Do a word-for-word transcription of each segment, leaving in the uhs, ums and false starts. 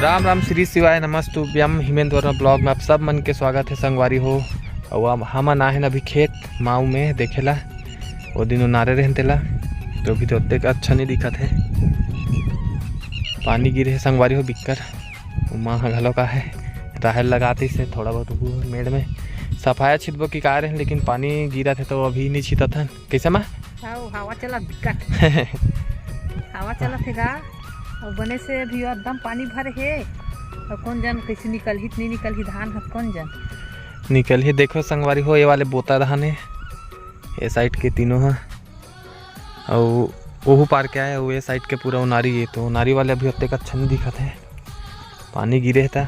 राम राम, श्री शिवाय नमस्तुभ्यम। हिमेंद्र वर्मा ब्लॉग में आप सब मन के स्वागत है संगवारी हो। अउ हम, हमन आए हन अभी खेत माऊ में देखे ला, वो दिन उनारे रहन तेला, तो अभी तो ओतेक अच्छा नहीं दिखत है। पानी गिरे है संगवारी हो बिक्कर, माँ ह घलो का है राहेर लगातीस है थोड़ा बहुत उहू मेड़ में। सफाया छिटबो की का रहे, लेकिन पानी गिरत है तो अभी नहीं छिटत हन। कैसे माँ? हाव, हवा चलत बिकट। हवा चलत हे गा। अउ बने से अभी एकदम पानी भरे हे। अउ कोन जन कैसे निकलही, नहीं निकलही धान ह, कोन जन। निकलही। देखो संगवारी हो, ये वाले बोता धान हे, ये साइड के तीनों ह। अउ ओहू पार के आए, अउ ये साइड के पूरा ओनारी हे, तो ओनारी वाले अभी ओतेक अच्छा नहीं दिखत हे, पानी गिरे हे ता।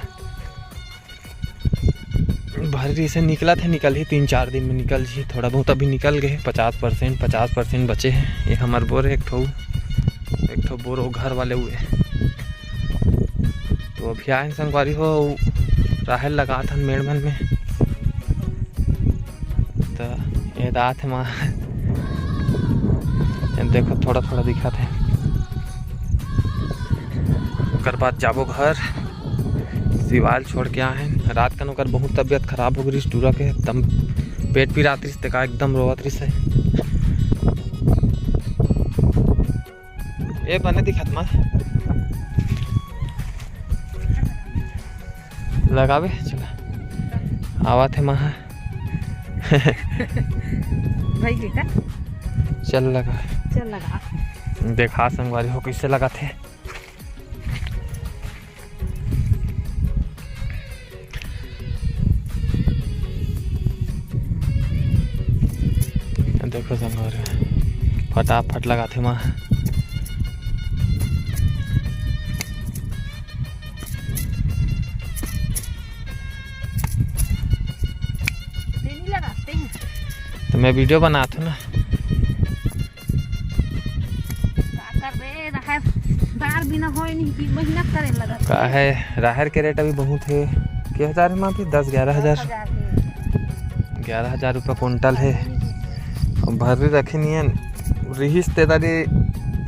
भर्री से निकलत हे, निकलही, तीन चार दिन में निकल जही। थोड़ा बहुत अभी निकल गए हे, पचास परसेंट, पचास परसेंट बचे हे। ये हमर बोर हे एक ठो, एक ठो बोर वो घर वाले हुए। तो अभी आए हन संगवारी हो, राहेर लगात हन मेड़ मन में। तो ये दात हे माँ, ये देखो थोड़ा थोड़ा दिखत हे। ओकर बाद जाबो घर। शिवाल छोड़ के आए हैं। रात कन ओकर बहुत तबीयत खराब हो गई, टूरा के एकदम पेट पिरात रहिस, तेका एकदम रोवत रहिस हे। ए बने दिखत मा लगावे, चला आवत हे महा। भाई जी का चल लगा। चल लगा। देखा संगवारी हो कैसे लगाथे। देखो संगवारी, फटाफट लगाथे माँ। तेनी लगाते हैं। तो मैं वीडियो बनात हूँ ना। का करबे, राहेर दार बिना होय नहीं कि मेहनत करे लगत। का है, राहेर के रेट अभी बहुत है। के हजार है माँ? अभी दस ग्यारह हजार। दस हजार है। ग्यारह हजार रुपया कुंटल है। अब भर्री रखे नहीं है, रिहिस ते दारी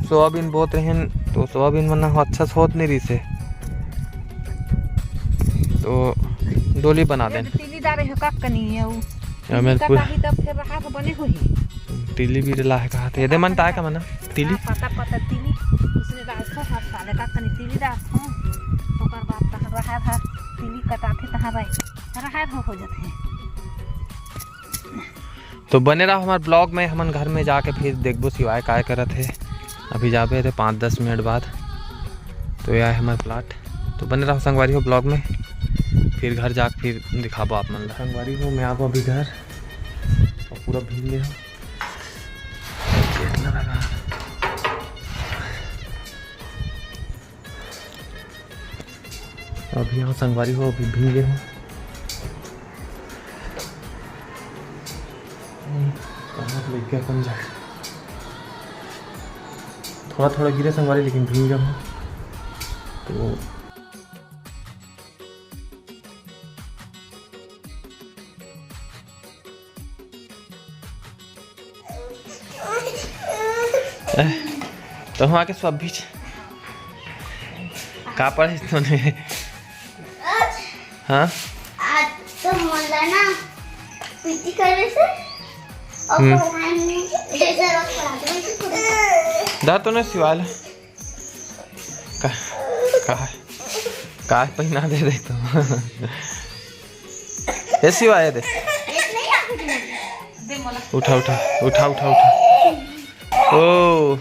सोयाबीन बोत रहेन, तो सोयाबीन मन ह अच्छा से होत नहीं रिहिस हे, तो डोली बना देन। तिली डारे हो का कनी है उ। या मेरे तिली पूरा कटाही तब फिर रहा तो बने होही। तिली भी डला है कहा थे, एदे मन ताय का मना तिली। हाँ, पता पता तिली उसने डाल खो, हर साले का कनी तिली डाल खो। ओकर बाद तहर रहा था, तिली कटाथे तहर रहा हो, हो जाते हैं। तो बने रहो हमारे ब्लॉग में, हमन घर में जाके फिर देखबो शिवाय काय करत हे। अभी जाबे रे पाँच दस मिनट बाद। तो यह है हमारा प्लाट, तो बने रहो संगवारी हो ब्लॉग में, फिर घर जाके फिर दिखाबो आप मन ला। संगवारी हो, मैं आबो अभी घर और पूरा भीग गया हूँ। गेट ना लगा। अभी यहाँ संगवारी हो, अभी भीगे हो। कहाँ से लेके अपन जाए? थोड़ा थोड़ा गिरे संगवारी, लेकिन भीग गया हूँ। तो तो हम आके सब भी का पढ़े तूने? हाँ? आज तो मोला ना पीटी करे से और हम्म। पढ़ाई में ढेर सारा पढ़ा दे। दा तूने सिवाल का, का, का पहना दे दे तो। ए शिवा, ये दे। उठा, उठा, उठा, उठा, उठा। ओ।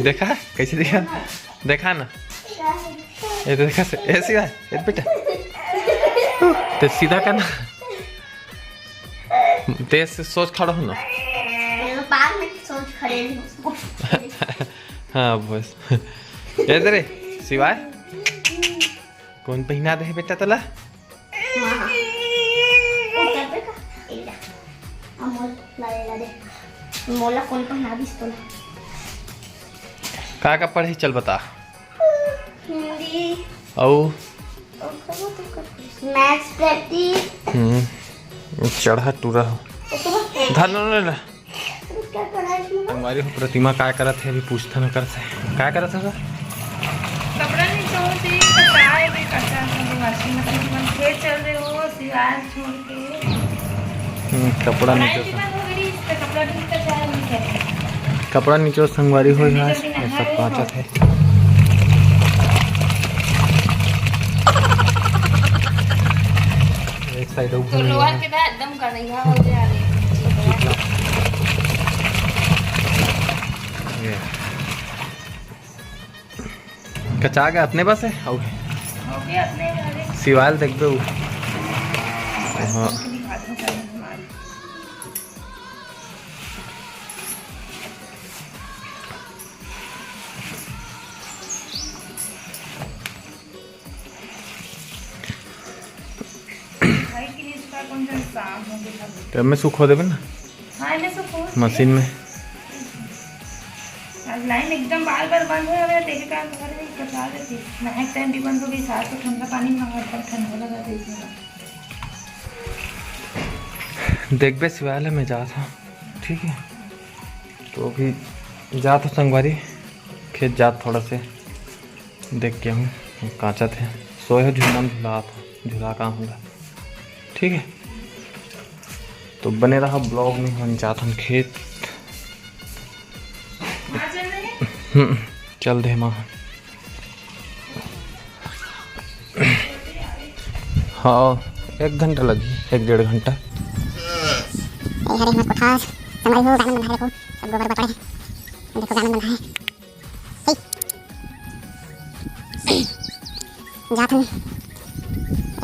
देखा? कैसे देखा? देखा ना। ये तो देखा से, ए शिवा, ए बेटा। ते सीधा कर ना। ते से सोच खड़ा हो ना। मेरे पास में सोच खड़े नहीं हो। हाँ, बस। ए दे रे, शिवाय। कौन पहना दे बेटा तोला? हाँ। ओ, कर दे का? ए जा। अमोल, ला ले, ला दे। मोला कौन पहना दिस तोला? का का पढ़े चल बता। हिंदी। अउ? Maths practice. हम्म। चढ़ा टूरा हो। धर लो, ले ला। क्या करा इसमें? हमारी हो प्रतिमा काय करत हे, अभी पूछथन ओकर से। काय करत हे सर? कपड़ा नहीं तो ये तो का है कि कचरा सब washing machine में फेर चल रहे हो, सिवाय छोड़ के। हम्म, कपड़ा कढ़ाई निचोड़ भी बंद हो गई, इसका कपड़ा भी निकल जाए, नहीं करते। कपड़ा निचोड़ संगवारी हो जल्दी यहाँ, जल्दी ये सब नहाए हो। कांचत है। एक side तो ऊपर लोअर के बाद एकदम कढ़ैया हो गया, ये। कचा के अपने पास है, अउ ओके, अपने वाले। सिवाल देख दो। हाँ। भाई के लिए इसका कौन सा काम हो गया? तो मैं सुखो देबे ना। हाँ, मैं सुखो। मशीन में। आज लाइन एकदम बार बार बंद हो रहा है, तेरे का घर में कटा देती। नाइट टाइम भी बंद हो गई, साथ तो ठंडा पानी में एकदम ठंडा लगा देती है। देखबे सिवाय ले, मैं जात हूँ, ठीक है? तो अभी जात हूँ संगवारी, खेत जात थोड़ा से देख के हूँ, कांचत है, सोए हो झूला में झुलात हो, झुला का हूँ, ठीक है? तो बने रहा vlog में, हम जात हन खेत। हम्म, चल दे माँ। हाँ, एक घंटा लगी, एक डेढ़ घंटा। ए, हरे मत कोठार, संगवारी हो, गाना बंधा है, देखो, सब गोबर बटोरे हैं। देखो, गाना बंधा है। हे। जात हन।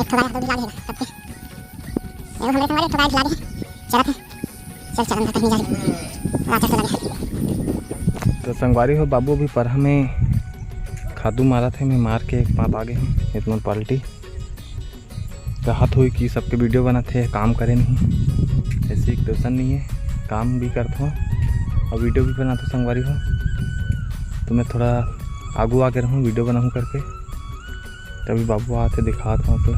एक ठो गाय हाथ में लागे हे सबके। एगो हमरे संगवारी एक ठो गाय लागे हे। चलत हे। चल, चलन जात हे, जा रे। राजा तो लगे। तो संगवारी हो, बाबू अभी परहा में खातू मारत हे, मैं मार के एक पात आ गे हूँ, इतना पार्टी। कहत होई कि सबके वीडियो बनत हे, काम करे नहीं, ऐसे एक दर्शन नहीं है, काम भी करत हो और वीडियो भी बनात हो संगवारी हो। तो मैं थोड़ा आगू आगे रहूँ, वीडियो बनाऊँ करके। तभी बाबू आते दिखात हो तो।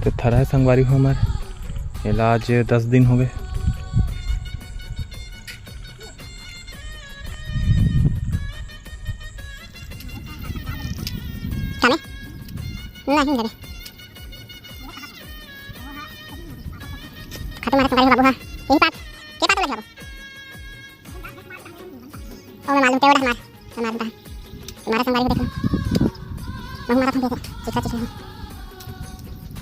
तो थरहा संगवारी हो हमार, एला आज दस दिन हो गए। कामे? नहीं धरे। खातू मारत संगवारी हो बाबू हा। यही पात, के पात लग जाबो? ओ मैं मालूम तेवड़ा हमार, हमार दा। हमारा संगवारी हो देखो। महू मारत हम देखो, चिखा चिखा।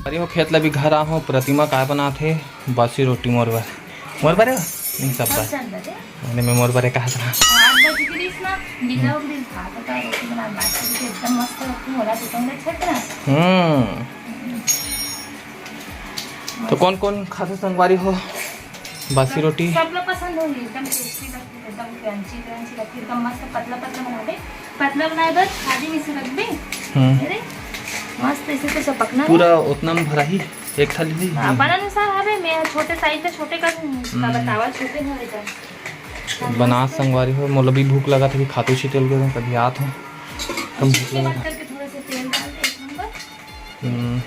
अरे हो खेत ला भी घर आ हो, प्रतिमा काय बनात हे? बासी रोटी मोर बर। मोर बर हे? नहीं, सब बर। सब जन बर हे। अरे, मैं मोर बर कहा था। आठ बजे के बीच ना, लीला उगड़ी खा, तो का रोटी बना, बासी रोटी एकदम मस्त लगती, मोला तो एकदम अच्छा था। हम्म। तो कौन कौन खाते संगवारी हो बासी रोटी? सब लोग पसंद होगी, एकदम टेस्टी लगती है, एकदम क्रंची क्रंची लगती है, एकदम मस्त पतला पतला बना दे। पतला बनाए बस खाली में से रख दे। हम्म। अरे, मस्त ऐसे तो चपकना है। पूरा उतना में भरा ही, एक थाली नहीं? हाँ, अपन अनुसार हवे, मैं छोटे साइज में छोटे कर दूँ, हम्म। बतावा छोटे होवे तो। बना संगवारी हो, मोला भी भूख लगा था कि खातू छिटेल के तभी आत हूँ। कम भूख लगा था। करके थोड़ा सा तेल डाल दे, एक नंबर। हम्म।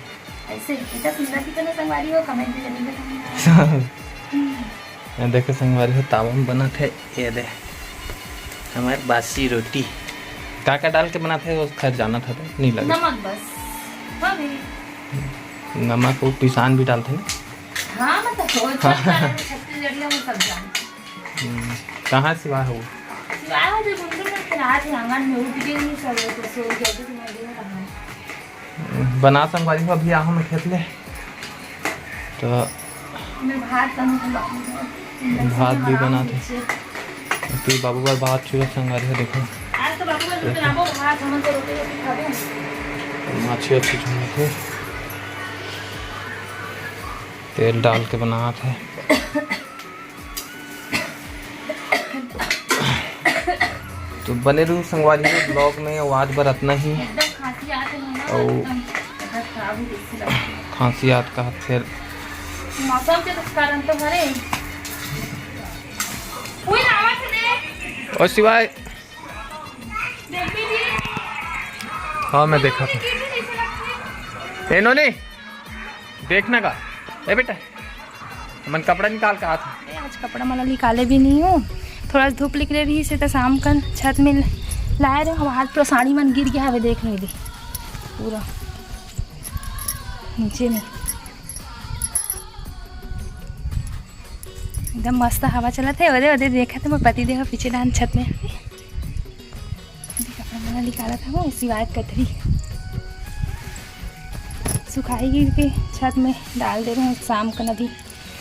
ऐसे इतना सुंदर दिखना संगवारी हो, comment में जरूर बताना। ये देखो संगवारी हो, तावा में बनत हे, ये दे, हमार बासी रोटी। का का डाल के बनत हे, वो खैर जानत हे तो नहीं लगे। नमक बस। हाँ भी। नमक वो पिसान भी डालते ना। हाँ, मतलब, वो सब हाँ। छत्तीसगढ़िया में सब जानते। हम्म, कहाँ सिवा हो? सिवा हो जो गुंडू में फिर आज आंगन में उठ गई, नहीं सब तो सो गया, तो मैं दिन रहा। बना संगवारी हो, अभी आहो मैं खेत ले। तो मैं भात बनाऊँ, बाबू को। भात भी बनात हे। फिर बाबू बर भात चुरा संगवारी हो, देखो। आज तो बाबू बर बनाबो भात, हमन तो रोटी रोटी खाबो। माछी अच्छी चुनत हे। तेल डाल के बनात हे। तो बने रहू संगवारी हो vlog में, आज बर अतना ही। एकदम खांसी आत हे ना, अउ एकदम तबीयत खराब हो गई थी। खांसी आत का फिर मौसम के कारण तो हरे। कोई आवाज नहीं। ओ शिवाय। देख भी जी। हाँ, मैं देखा था। कैसे लगती है? ए नोनी, देखना का। ए बेटा। मन कपड़ा निकाल के आत हे। आज कपड़ा मन ला निकाले भी नहीं हूँ, थोड़ा धूप निकले रहिस हे त शाम कन छत में लाए रहे, हाथ पूरा साड़ी मन गिर गया हवे, देख नहीं दी पूरा नीचे में। एकदम मस्त हवा चलत हे। ओदे ओदे देखत हे मोर पति देव पीछे डाहन छत में। अभी कपड़ा मन ला निकालत हवं, सिवाय कथरी सुखाही के छत में डाल दे रहे हूँ। शाम कन अभी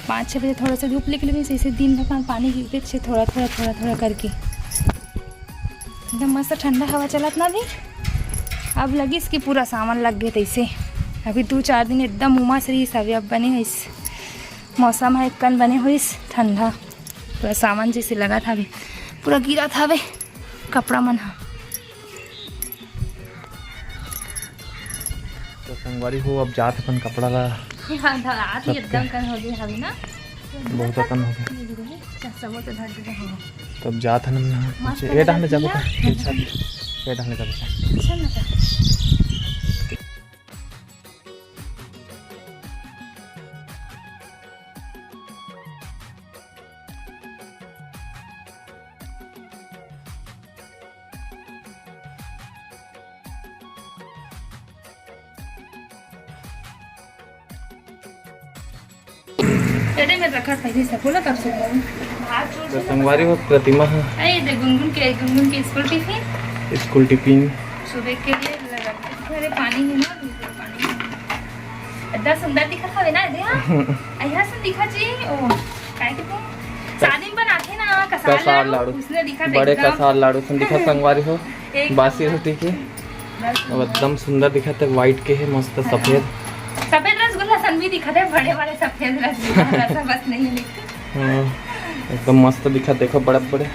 पाँच छः बजे थोड़ा सा धूप निकले रहिस, ऐसे दिन भर पानी गिरते छे थोड़ा थोड़ा थोड़ा थोड़ा करके। एकदम मस्त ठंडा हवा चलत ना अभी। अब लगिस कि पूरा सावन लग गए तैसे। अभी दो चार दिन एकदम उमस रहिस, अभी अब बने होइस मौसम ह, एक कन बने होइस ठंडा, पूरा सावन जैसे लगत हवे, पूरा गिरत हवे कपड़ा मन ह। तो संगवारी हो, अब जात अपन कपड़ा ला। हाँ, धरात ही सब एकदम के। कन हो गए हवे ना। बहुत कन हो गए। अच्छा, सब तो धर दे, हाँ। तब जात हन हम यहाँ मस्त नीचे। ये डाहने जाबो लगा का? ये छत। ये डाहने जाबो का? अच्छा लगा। एदे में रखा पहले से बोला तब से बोल। हाथ जोड़ तो से संगवारी हो, प्रतिमा है। अरे दे गुनगुन के, गुनगुन के स्कूल टिफिन। School tiffin. सुबह के लिए लगा। अरे पानी है ना, बिल्कुल पानी है। इतना सुंदर दिखत हवे ना, दे हाँ। ऐसा सुन दिखा जी, ओ, काय कहते हैं? शादी में बनाते ना, कसार कसार लाडू, लाडू। उसने दिखा बड़े एकदम। कसार लाडू सुन दिखा संगवारी हो। एकदम। बासी रोटी के। बस अब एकदम सुंदर दिखत हे, white के हे, मस्त सफेद। सफेद रसगुल्ला सन भी दिखत हे, बड़े वाले सफेद रसगुल्ला, रसा बस नहीं है, लेकिन हाँ, एकदम मस्त दिखत, देखो बड़े बड़े।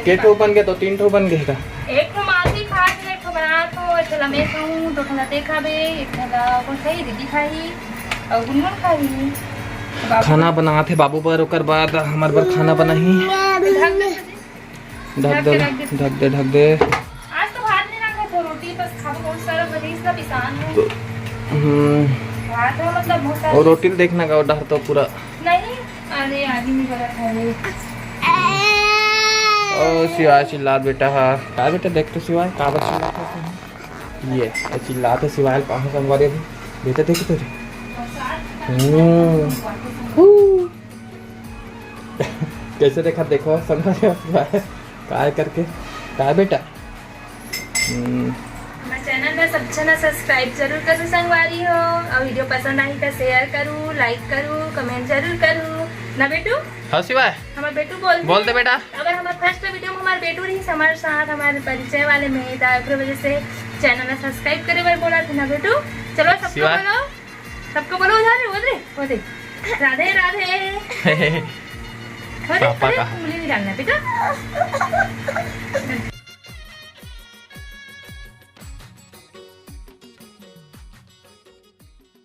के ठो बन गए, तो तीन ठो बन गए का? एक ठो मासी खा के, एक ठो बना तो, एक ठो लमे खाऊं, दो ठो लते खाबे, एक ठो ला वो खाई, दीदी खाई, और गुनगुन खाई। बाबू खाना बनात हे बाबू बर, ओकर बाद हमर बर खाना बनाही। ढक दे। ढक ढक दे, दे, ढक दे। ढक दे, ढक दे। आज तो भात नहीं रखा था, रोटी बस खाबो, बहुत सारा बनीस ना पिसान में। तो, हम्म। भात है, मतलब, बहुत सारा। और रोटी देखना का, डहर तो पूरा। नहीं, अरे, आदमी गलत है ये। ओ, शिवाय चिल्लात बेटा हा। का बेटा, देख तो शिवाय, का बच्चा चिल्लात हे? ये, ये चिल्लात हे शिवाय, पाहु संगवारी अभी। बेटा, देखो तो रे। हम्म। हू। कैसे देखा, देखो, संगवारी हो, काय करके, काय बेटा? हम्म। हमारे चैनल में सब झन subscribe जरूर करू संगवारी हो, और video पसंद आई तो share करू, like करू, comment जरूर करू ना बेटू। हाँ शिवाय। हमारे बेटू बोल बोल दे बेटा। अगर हमारे first video में हमारे बेटू रही हमारे साथ, हमारे परिचय वाले में, तो ओकरे वजह से channel में subscribe करे बर बोला थे ना बेटू। चलो सबको शिवाय। बोलो, सबको बोलो, उधर, उधर, उधर। राधे राधे। अरे, पापा अरे, का। उंगली नहीं डालना बेटा।